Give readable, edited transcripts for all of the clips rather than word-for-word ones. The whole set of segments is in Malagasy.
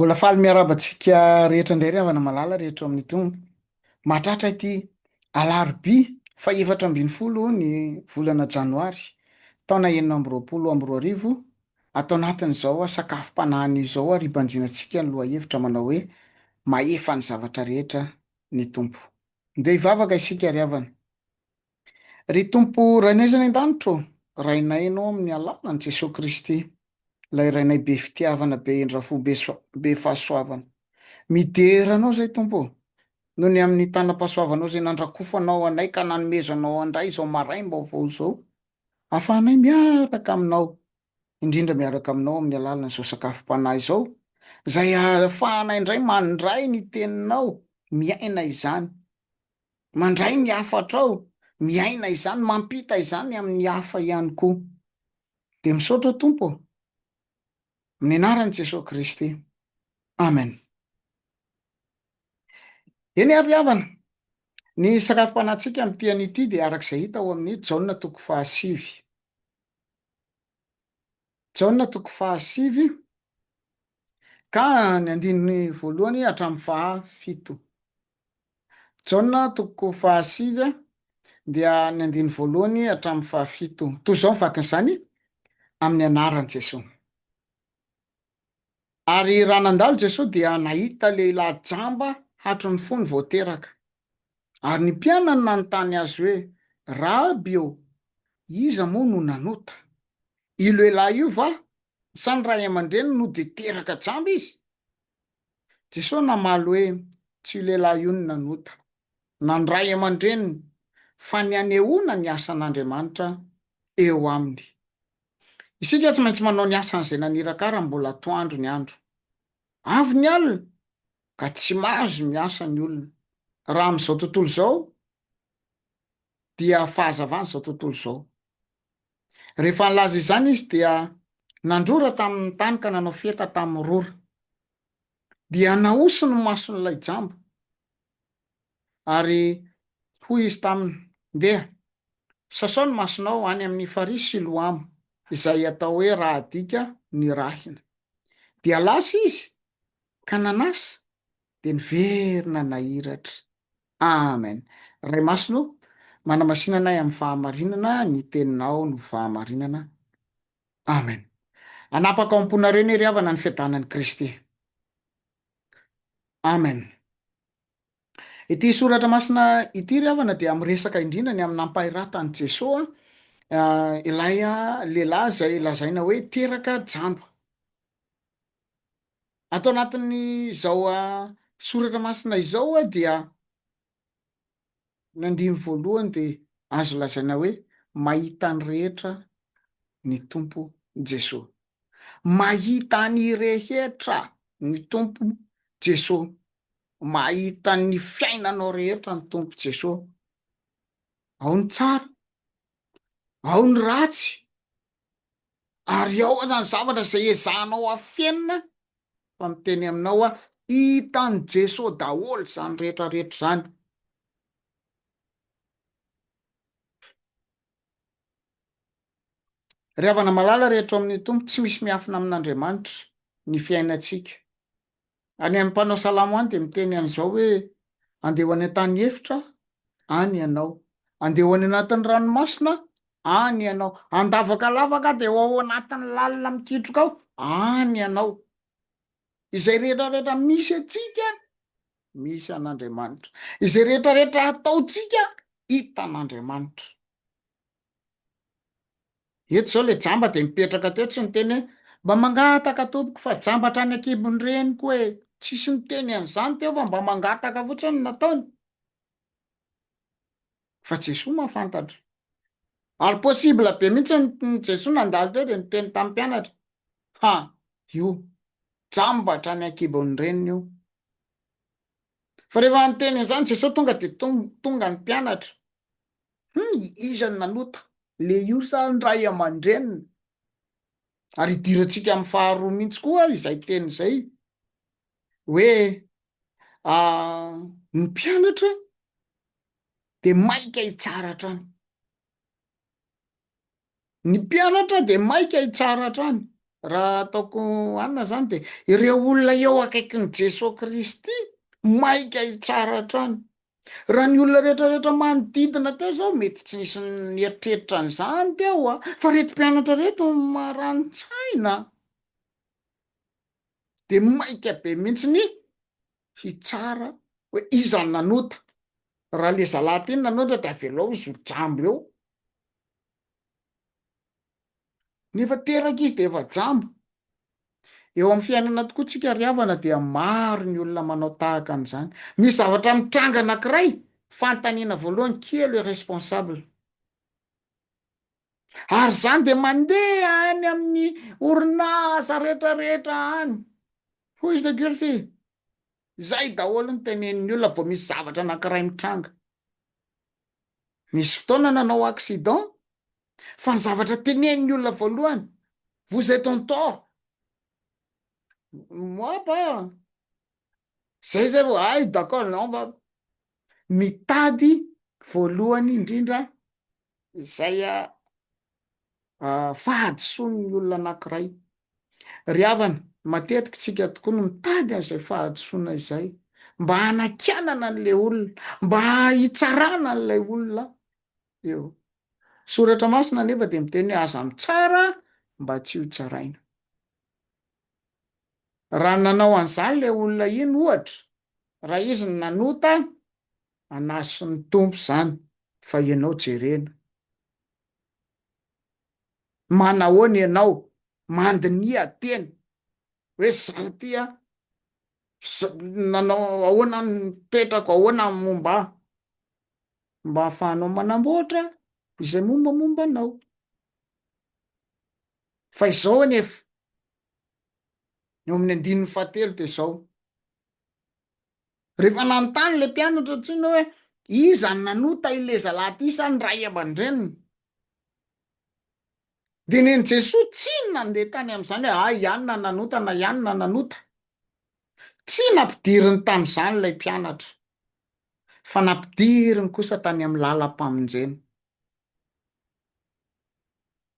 Mbola faly miarahaba antsika rehetra indray ry havana malala rehetra ao amin'ny Tompo. Mahatratra ity alarobia fahefatra 14 ny volana janoary taona 2026 ato anatin'izao sakafom-panahy izao ary hibanjinantsika ny lohahevitra manao hoe mahefa ny zavatra rehetra ny Tompo. Ndeha hivavaka isika ry havana. Ry Tompo Rainay izay any an-danitra ô, Rainay Ianao amin'ny alalan'i Jesoa Kristy, ilay Rainay be fitiavana, be indrafo, be be fahasoavana. Midera Anao izay Tompo ô, noho ny amin'ny tanam-pahasoavanao izay nandrakofanao anay ka nanomezanao andray izao maraim-baovao izao, ahafahanay miaraka Aminao, indrindra miaraka Aminao amin'ny alalan'izao sakafom-panahy izao, izay ahafahanay indray mandray ny Teninao, miaina izany. Mandray ny hafatrao, miaina izany, mampita izany amin'ny hafa ihany koa. Dia misaotra Tompo ô. Amin'ny anaran'i Jesoa Kristy. Amen. Eny ary ry havana, ny sakafom-panahintsika amin'ity anio ity dia araka izay hita ao amin'ny Jaona toko fahasivy. Jaona toko fahasivy ka ny andininy voalohany hatramin'ny fahafito. Jaona toko fahasivy dia ny andininy voalohany hatramin'ny fahafito. Toy izao ny vakin'izany, Amin'ny anaran'i Jesoa. Ary raha nandalo Jesoa dia nahita lehilahy jamba hatry ny fony vao teraka. Ary ny mpianany nanontany azy hoe, Raby ô, iza moa no nanota? Io lehilahy io va, sa ny ray aman-dreniny no dia teraka jamba izy? Jesoa namaly hoe, Tsy io lehilahy io no nanota, na ny ray aman-dreniny, fa ny hanehoana ny asan'Andriamanitra eo aminy. Isika tsy maintsy manao ny asan'izay naniraka ahy raha mbola atoandro ny andro. Avy ny alina, ka tsy mahazo miasa ny olona. Raha amin'izao tontolo izao, dia fahazavana izao tontolo izao. Rehefa nilaza izany izy dia nandrora tamin'ny tany ka nanao feta tamin'ny rora. Dia nahosy ny mason'ilay jamba. Ary hoy izy taminy, Ndeha, sasao ny masonao any amin'ny farihy Siloama, izay atao hoe raha adika, nirahina. Dia lasa izy ka nanasa, dia niverina nahiratra. Amen. Ray Masina o, manamasina anay amin'ny fahamarinana, ny teninao no fahamarinana. Amen. Hanapaka ao am-ponareo anie ry havana ny fiadanan'i Kristy. Amen. Ity soratra masina ity ry havana dia miresaka indrindra ny amin'ny nampahiratan'i Jesoa ilay lehilahy izay lazaina hoe teraka jamba. Ato anatin'izao soratra masina izao dia ny andininy voalohany dia azo lazaina hoe mahita ny rehetra ny Tompo Jesoa. Mahita ny rehetra ny Tompo Jesoa. Mahita ny fiainanao rehetra ny Tompo Jesoa. Ao ny tsara, ao ny ratsy, Ary ao aza ny zavatra izay ezahanao afenina fa miteny aminao aho, hitan'i Jeso daholo izany rehetra rehetra izany. Ry havana malala rehetra ao amin'ny Tompo, tsy misy miafina amin'Andriamanitra ny fiainantsika. Any amin'ny mpanao salamo any dia miteny an'izao hoe, Andeha ho any an-tany efitra any ianao. Andeha ho any anatin'ny ranomasina any ianao. Handavaka lavaka dia ho ao anatin'ny lalina mikitroka ao any ianao. Izay rehetra rehetra misy antsika, misy an'Andriamanitra. Izay rehetra rehetra ataontsika, hitan'Andriamanitra. Eto zao le jamba de mipetraka teo tsy niteny hoe mba mangataka tompoko fa jamba hatrany ankibon'ny reniko e, tsisy niteny an'izany teo fa mba mangataka fotsiny no nataony. Fa Jesoa mahafantatra. Ary possible be mihitsy ny Jesoa nandalo teo de niteny tamin'ny mpianatra, ha, io jamba hatrany ankibon'ny reniny io. Fa rehefa niteny an'izany Jesoa tonga de tonga ny mpianatra. Hum, iza no nanota? Le io sa ny ray aman-dreniny? Ary idirantsika amin'ny faharoa mihitsy koa izay teny izay hoe ny mpianatra de maika hitsara hatrany. Ny mpianatra de maika hitsara hatrany. Raha ataoko anona zany de ireo olona eo akaikin'i Jesoa Kristy maika hitsara hatrany. Raha ny olona rehetrarehetra manodidina teo zao mety tsy nisy nieritreritra an'izany teo a, fa reto mpianatra reto marani-tsaina de maika be mihitsiny hitsara hoe iza no nanota, raha le zalahy ty no nanota de avelao izy ho jamba eo. Nefa teraka izy de efa jamba. Eo amin'ny fiainana tokoa tsika ry havana dia maro ny olona manao tahaka an'izany. Misy zavatra mitranga anankiray, fanontaniana voalohany, qui est le responsable? Ary zany de mandeha any amin'ny orinasa rehetrarehetra any. Who is the guilty? Zay daholo ny tenenin'ny olona vao misy zavatra anankiray mitranga. Nisy fotoana nanao accident fa ny zavatra tenenin'ny olona voalohany, vous êtes en tort, moi pas, zay zay vao hay d'accord non va, mitady voalohany indrindra izay fahadisoan'ny olona anankiray. Ry havana, matetika isika tokoa no mitady an'izay fahadisoana izay mba hanakianana an'ilay olona, mba hitsarana an'ilay olona eo. Soratra masina anefa dia miteny hoe aza mitsara mba tsy ho tsaraina. Raha nanao an'izany ilay olona iny ohatra, raha izy no nanota, anazy sy ny Tompo izany fa ianao jerena. Manahoana ianao? Mandiniha tena hoe zaho ty a, nanao ahoana ny toetrako, ahoana ny momba ahy, mba ahafahanao manamboatra izay mombamomba anao. Fa izao anefa, eo amin'ny andininy fahatelo de izao, Rehefa nanontany ilay mpianatra antsoina hoe iza no nanota ilay zalahy ity sa ny ray aman-dreniny? Dia nen'i Jesoa tsy nandeha tany amin'izany hoe ah i anona nanota na i anona nanota. Tsy nampidiriny tamin'izany ilay mpianatra fa nampidiriny kosa tany amin'ny lalam-pamonjena.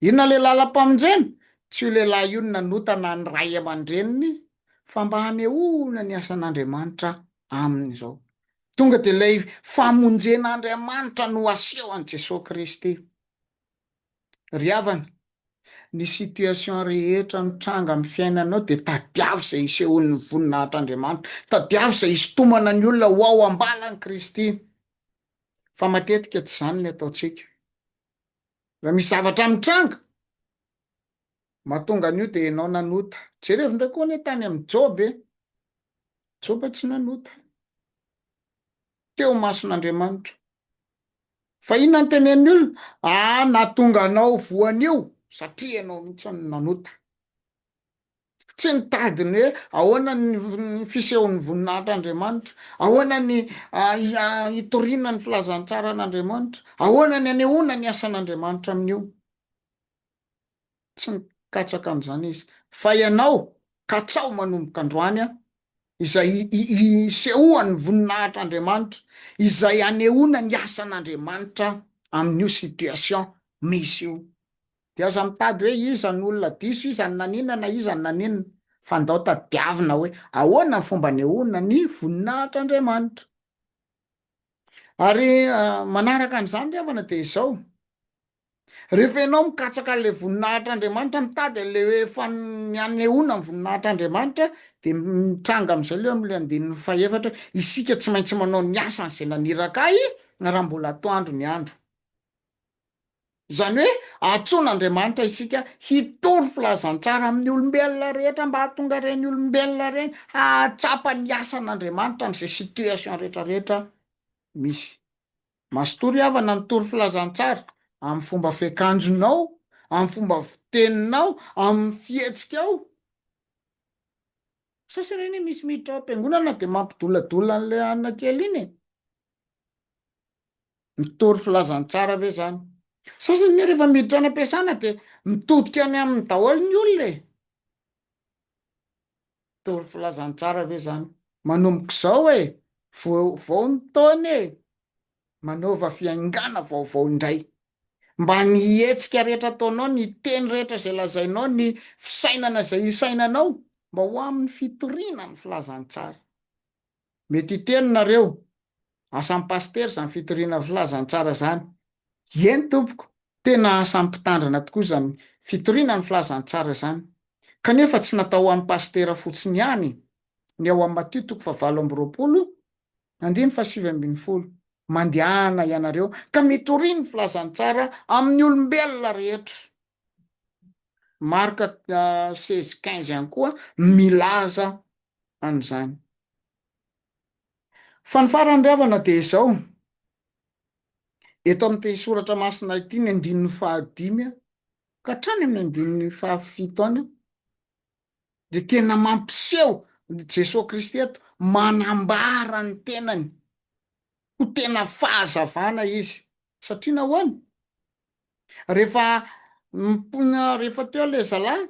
Inona ilay lalam-pamonjena? Tsy io lehilahy io no nanota na ny ray aman-dreniny fa mba hanehoana ny asan'Andriamanitra aminy izao. Tonga dia ilay famonjen'Andriamanitra no aseho an'i Jesoa Kristy. Ry havana, ny situation rehetra mitranga amin'ny fiainanao dia tadiavo izay hisehoan'ny voninahitr'Andriamanitra, tadiavo izay hisintomana ny olona ho ao am-balan'i Kristy. Fa matetika tsy izany ny ataontsika. Raha misy zavatra mitranga, mahatonga an'io dia ianao nanota. Jerevo indray koa anie tany amin'i Joba e. Joba tsy nanota. Teo imason'Andriamanitra. Fa inona no tenenin'ny olona? Ah, nahatonga anao voan'io satria ianao mihitsy no nanota. Tsy nitady ny hoe ahoana ny fisehon'ny voninahitr'Andriamanitra, ahoana ny hitoriana ny filazantsaran'Andriamanitra, ahoana ny hanehoana ny asan'Andriamanitra amin'io. Tsy nikatsaka an'izany izy. Fa ianao, katsaho manomboka androany izay hisehoan'ny voninahitr'Andriamanitra, izay hanehoana ny asan'Andriamanitra amin'io situation misy io. De aza mitady hoe iza no olona diso, iza no naninona na iza no naninona, fa ndao tadiavina hoe ahoana ny fomba anehoana ny voninahitr'Andriamanitra. Ary manaraka an'izany ry havana de izao, rehefa ianao mikatsaka an'ilay voninahitr'Andriamanitra, mitady an'ilay hoe fan- anehoana ny voninahitr'Andriamanitra, de mitranga amin'izay le amin'ilay andininy fahefatra, isika tsy maintsy manao ny asan'izay naniraka ahy raha mbola atoandro ny andro. Izany hoe antsoin'Andriamanitra isika hitory filazantsara amin'ny olombelona rehetra mba hahatonga ireny olombelona ireny hahatsapa ny asan'Andriamanitra amin'izay situation rehetra rehetra misy. Mazotoa ry havana mitory filazantsara amin'ny fomba fiakanjonao, amin'ny fomba fiteninao, amin'ny fihetsikao. Sasany anie misy miditra ao am-piangonana dia mampidoladola an'ilay anona kely iny e. Mitory filazantsara ve zany? Sasany anie rehefa miditra any am-piasana de mitodika any aminy daholo ny olona e! Mitory filazantsara ve zany? Manomboka izao e! Vao vao ny taona e! Manaova fiaingàna vaovao indray. Mba ny hetsika rehetra ataonao, ny teny rehetra izay lazainao, ny fisainana izay isainanao, mba ho amin'ny fitoriana ny filazantsara. Mety hiteny nareo, asan'ny pasitera izany fitoriana ny filazantsara izany. Eny tompoko, tena asan'ny mpitandrina tokoa izany fitoriana ny filazantsara izany. Kanefa tsy natao ho an'ny pasitera fotsiny ihany ny ao amin'ny Matio toko fahavalo amby 20 andininy faha-19, Mandehana ianareo ka mitoria ny filazantsara amin'ny olombelona rehetra. Marc 16 15 ihany koa milaza an'izany. Fa ny farany ry havana dia izao, eto amin'ity soratra masina ity ny andininy fahadimy ka hatrany amin'ny andininy fahafito any, dia tena mampiseho Jesoa Kristy eto, manambara ny tenany ho tena fahazavana izy. Satria nahoana? Rehefa rehefa teo le zalahy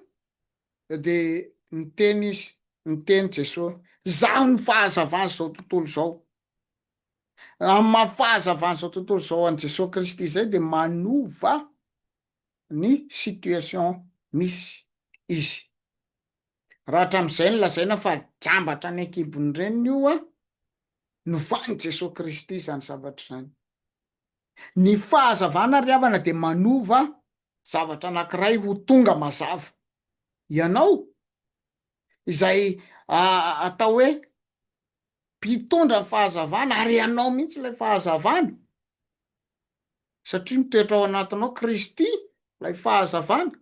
de niteny izy, niteny Jesoa, izaho no fahazavan'izao tontolo izao. Amin'ny maha fahazavan'izao tontolo izao an'i Jesoa Kristy izay de manova ny situation misy izy. Raha hatramin'izay no lazaina fa jamba hatrany an-kibon'ny reniny io an, novan'i Jesoa Kristy izany zavatra izany. Ny fahazavana ry havana dia manova zavatra anankiray ho tonga mazava. Ianao izay atao hoe mpitondra ny fahazavana ary ianao mihitsy ilay fahazavana satria mitoetra ao anatinao Kristy ilay fahazavana.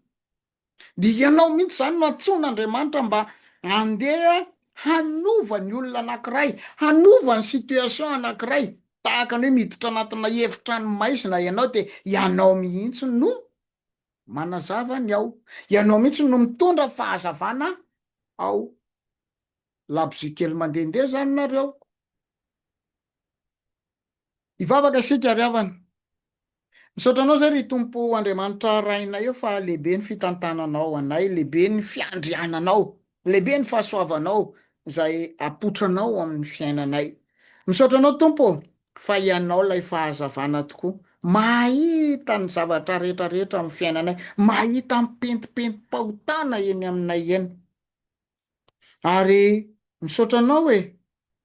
Dia ianao mihitsy izany no antsoin'Andriamanitra mba handeha hanova ny olona anankiray, hanova ny situation anankiray, tahaka ny hoe miditra anatina efitrano maizina ianao dia ianao mihitsy no manazava ny ao, ianao mihitsy no mitondra fahazavana ao. Labozia kely mandehandeha izany nareo. Hivavaka isika ry havana. Misaotra anao zay ry Tompo Andriamanitra Rainay eo fa lehibe ny fitantananao anay, lehibe ny fiandriananao, lehibe ny fahasoavanao izay apotranao amin'ny fiainanay. Misaotra anao Tompo ô fa ianao ilay fahazavana tokoa, mahita ny zavatra rehetra rehetra amin'ny fiainanay, mahita ny pentimpentim-pahotana eny aminay eny. Ary misaotra anao e,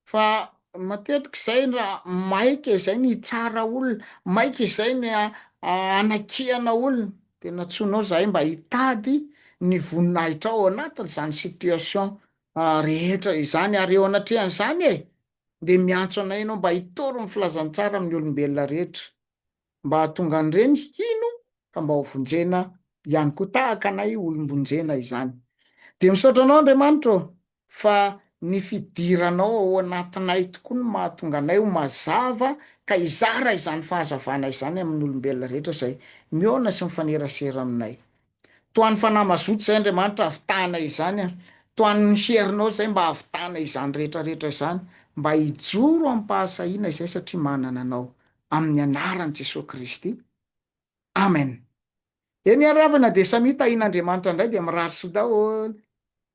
fa matetika izay raha maika izay ny hitsara olona, maika izay ny hanakiana olona, de nantsoinao zahay mba hitady ny voninahitrao ao anatin'izany situation rehetra izany, ary eo anatrehan'izany e, de miantso anay ianao mba hitory ny filazantsara amin'ny olombelona rehetra. mba hahatonga an'ireny hino ka mba ho vonjena ihany koa tahaka anay olom-bonjena izany. Dia misaotra anao Andriamanitra ô fa ny fidiranao ao anatinay tokoa no mahatonga anay ho mazava ka hizara izany fahazavana izany amin'ny olombelona rehetra izay mihaona sy mifanerasera aminay. Toa ny fanahy mazoto izay Andriamanitra hahavitana izany an! Toa ny herinao izay mba hahavitana izany rehetra rehetra izany mba hijoro amim-pahasahiana izay satria manana anao amin'ny anaran'i Jesoa Kristy. Amen. Eny ary havana dia samia tahian'Andriamanitra indray dia mirary soa daholo.